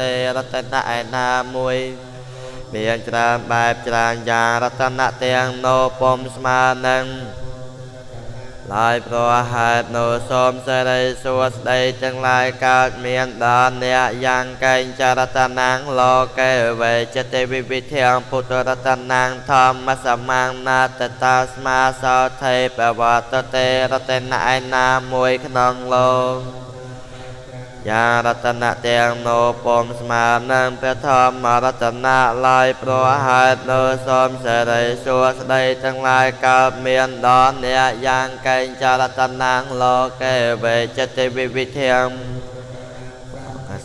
ទេរតនៈឯណាមួយមានច្រើនបែបច្រើនយ៉ាង រតនៈទាំងនោះពុំស្មើនឹងឡើយ ព្រោះហេតុនោះ សូមសិរីសួស្តីទាំងឡាយកើតមានដល់អ្នកយ៉ាងកែងចរតនាងលោកេវេចតិវិវិធាងពុទ្ធរតនាងធម្មសមាងណាតតាស្មាសោថេបវតតេ រតនៈឯណាមួយក្នុងលោកយ៉ាងរតនៈទាំងនោះពុំស្មើនឹងព្រះធម្មរតនៈឡើយ ព្រោះហេតុនោះ សូមសិរីសួស្តីទាំងឡាយកើតមានដល់អ្នកយ៉ាងកែងចរតនាងលោកេវេចតិវិវិធាង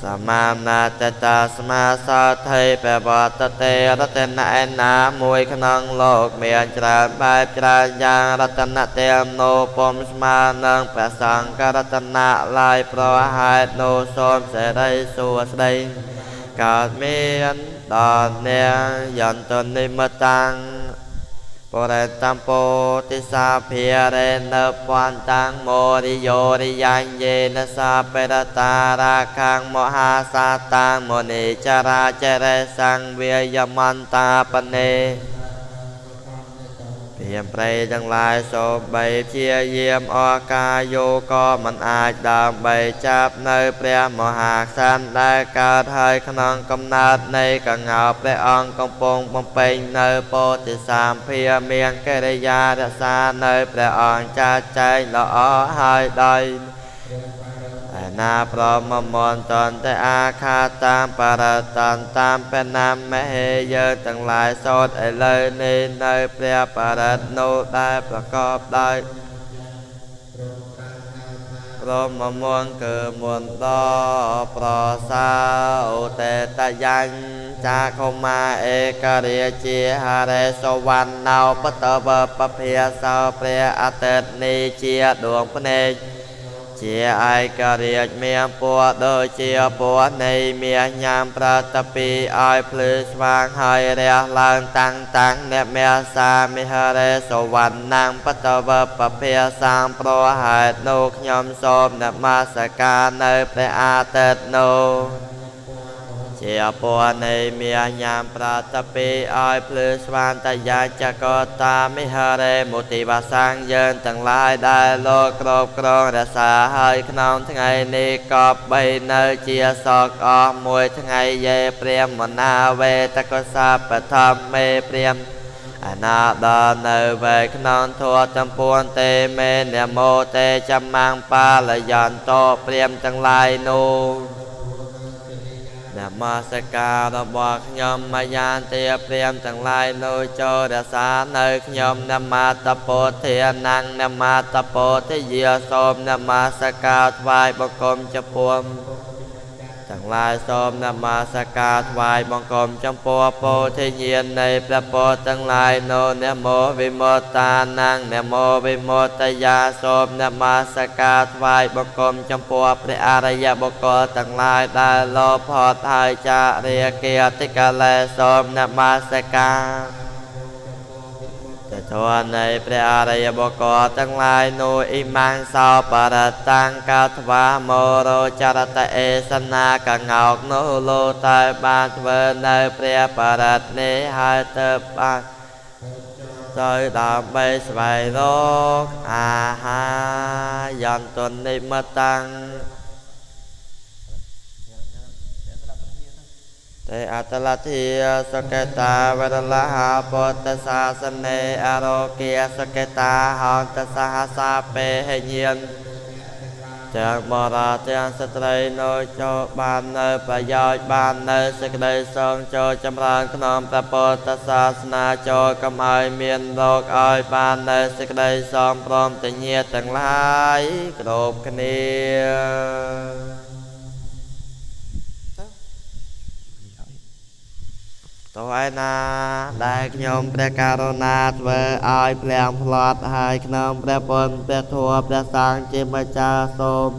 សមានាតតាស្មាសថេបវតតេ រតនៈឯណាមួយក្នុងលោកមានច្រើនបែបច្រើនយ៉ាង រតនៈទាំងនោះពុំស្មើនឹងព្រះសង្ឃរតនៈឡើយ ព្រោះហេតុនោះ សូមសិរីសួស្តីកើតមានដល់អ្នកយន្តនិមតាំងបរិតំពោទិសាភិរេនពន្តាំងមរិយោរិយញ្ញេនសាបរតារាខាងមហាសាតាំងមុនីចរាចរិសង្វាយមន្តាបនេ ព្រាមព្រៃទាំងឡាយសូម្បីព្យាយាមអស់កាយោ ក៏មិនអាចដើម្បីចាប់នៅព្រះមហាក្សត្រដែលកើតហើយក្នុងកំណើតនៃកងោ ព្រះអង្គកំពុងបំពេញនៅពោធិសម្ភារ មានកិរិយារក្សានៅព្រះអង្គចាត់ចែងល្អហើយដោយឯណាប្រមមន្តន្តអាខាតាមបរតន្តាមបណាមហេ យើងទាំងឡាយសូត្រឥឡូវនេះនៅព្រះបរិត្តនោះដែលប្រកបដោយព្រមមន្ត គឺមន្តដ៏ប្រសើរ ឧតេតយ៉ាងចាខុមាឯករាជាហរិសវណ្ណោបតវពភាសោ ព្រះអាទិត្យនេះជាដួងភ្នែកជាឯករាជ្យ មានពណ៌ដូចជាពណ៌នៃមាស ញ៉ាំប្រតពីឲ្យភ្លឺស្វាង ហើយរះឡើងតាំងតាំង អ្នកមេសាមិហរិសវណ្ណំបតវពភាសាង ប្រហេតុនោះ ខ្ញុំសូមនមស្ការនៅព្រះអាទិត្យនោះជាពណ៌នៃមាស ញ៉ាំប្រតពីឲ្យភ្លឺស្វាង តយាចកតាមិហរេមុតិបាសាង យើងទាំងឡាយដែលលោកគ្រប់គ្រងរក្សាហើយក្នុងថ្ងៃនេះ ក៏បីនៅជាសកអស់មួយថ្ងៃ យេព្រាមណាវេតកសាបធម្មេ ព្រាមអនាដល់នៅវេក្នុងធัวចំពួនទេមេនមោទេចំមាំងបាលយន្តោ ព្រាមទាំងឡាយនោះនមស្ការរបស់ខ្ញុំមយានទា ព្រាមទាំងឡាយនោះចូលរក្សានៅខ្ញុំ នមតពុទ្ធានំនមតពុទ្ធយា សូមនមស្ការថ្វាយបង្គំចំពោះទាំងឡាយ សូមនមស្ការថ្វាយបង្គំចំពោះពោធិញ្ញាណនៃព្រះពោធទាំងឡាយនោះ នមោវិមុតតានំនមោវិមុតយា សូមនមស្ការថ្វាយបង្គំចំពោះព្រះអរិយបុគ្គលទាំងឡាយដែលលោផុតហើយចារិគាតិកលេ សូមនមស្ការតធម៌នៃព្រះអរិយបុគ្គលទាំងឡាយនោះ អ៊ីម៉ាំងសោបរតាំងកាថ្វាមរោចរតអេសនា កងោកនោះលោតែបានធ្វើនៅព្រះបរិត្តនេះហើយ ទៅបានទៅដើម្បីស្វែងរកអាហារ យន្តនិមតាំងតេអតលធាសកតាវរលហាពុទ្ធសាសនេ អរោគាសកតាហន្តសហសាពេហញាន ទាំងបរាទាំងស្ត្រីនៅចូលបាននៅប្រយោជន៍ បាននៅសេចក្តីសង ចូលចម្រើនក្នុងព្រះពុទ្ធសាសនា ចូលកុំឲ្យមានរោគ ឲ្យបាននៅសេចក្តីសង ព្រមទាំងញាតិទាំងឡាយគ្រប់គ្នា តោះឯណាដែលខ្ញុំព្រះករុណាធ្វើឲ្យភ្លៀងផ្លាត់ហើយក្នុងព្រះពុទ្ធព្រះធម៌ព្រះសង្ឃជាម្ចាស់ សូម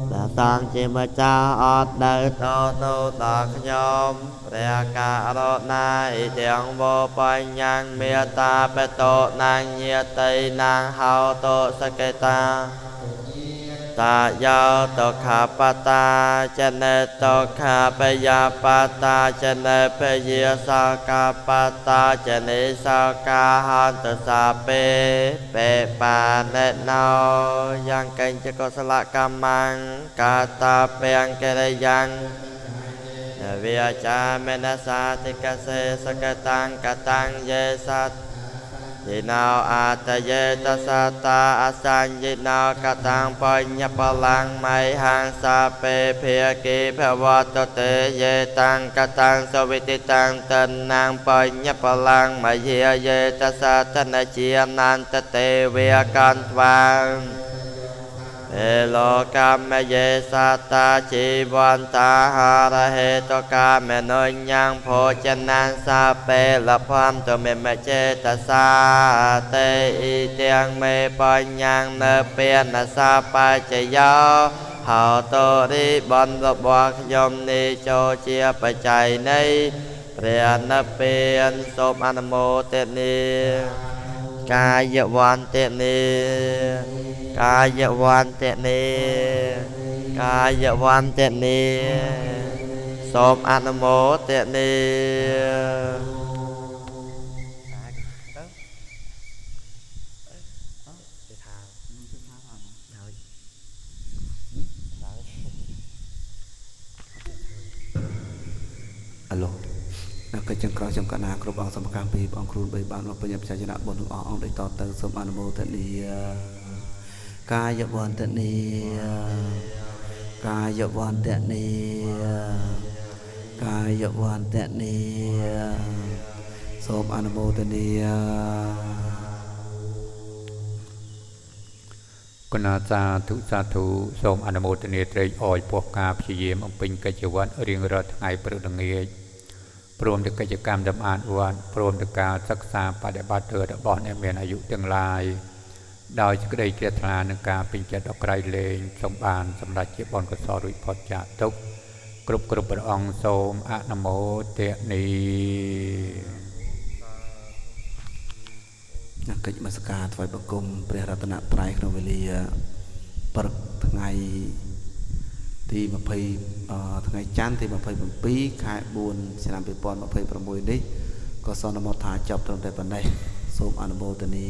ព្រះសង្ឃជាម្ចាស់អត់នៅតនោះដល់ខ្ញុំព្រះករុណា អ៊ីទាំងវបញ្ញងមេត្តាបតោណាញាតិណាងហោតោសកេតា តាយោតខាបតាចនេតខាបយាបតាចនេពយាសាកាបតាចនេសាកាហន្តសាពេពេបានេណោយ៉ាងកញ្ចកុសលកម្មងកាតាពាំងកិរិយ៉ាងនវិចាមេនសាតិកសេសកតាំងកតាំងយេសតយេណោអតយេតសតាអសញ្ញណោកតាំងបញ្ញបលាំងមៃហាងសាពេភាគីភវតតេយេតាំងកតាំងសវិតិតាំងតនាងបញ្ញបលាំងមយាយេតសតនជានន្តទេវេកន្ត្វាងเอโลกามเยสัตตาชีวันตาหารเหตกามนุญญังโภชนังสาเปละพามตเมมเจตสาเตอิเตียงเมปัญญังเนเปียนสาปาจยาหาตริบันរបស់ខ្ញុំនេះចូលជាបច្ច័យនៃព្រះនិព្វានសូមអនុមោទនាកាយវន្តនាកាយវន្តនាកាយវន្តនាសូមអនុមោទនាអាឡូកិច្ចចង្ក្រោយចំកណាគ្រប់អង្គសមកម្មពីព្រះអង្គគ្រូបីបានមកបញ្ញបច្ចៈបុណ្យទាំងអស់អង្គដូចតទៅសូមអនុមោទនាកាយវន្តនាកាយវន្តនាកាយវន្តនាសូមអនុមោទនាគុណសាធុសាធុសូមអនុមោទនាត្រេកអរពោះការព្យាយាមអំពេញកិច្ចវត្តរៀងរាល់ថ្ងៃព្រឹកល្ងាចព្រមទាំងកិច្ចកម្មសម្អាតវត្តព្រមទាំងការសិក្សាបដិបត្តិធម៌របស់អ្នកមានអាយុទាំងឡាយដោយសេចក្តីជ្រះថ្លានឹងការពេញចិត្តដ៏ក្រៃលែងសូមបានសម្រេចជាបុណ្យកុសលរួចផុតចាកទុក្ខគ្រប់គ្រប់ព្រះអង្គសូមអនុមោទនាកិច្ចនមស្ការថ្វាយបង្គំព្រះរតនត្រ័យក្នុងវេលាព្រឹកថ្ងៃទី20ថ្ងៃច័ន្ទទី27ខែ4ឆ្នាំ2026នេះក៏សន្មតថាចប់ត្រឹមតែប៉ុណ្ណេះសូមអនុមោទនា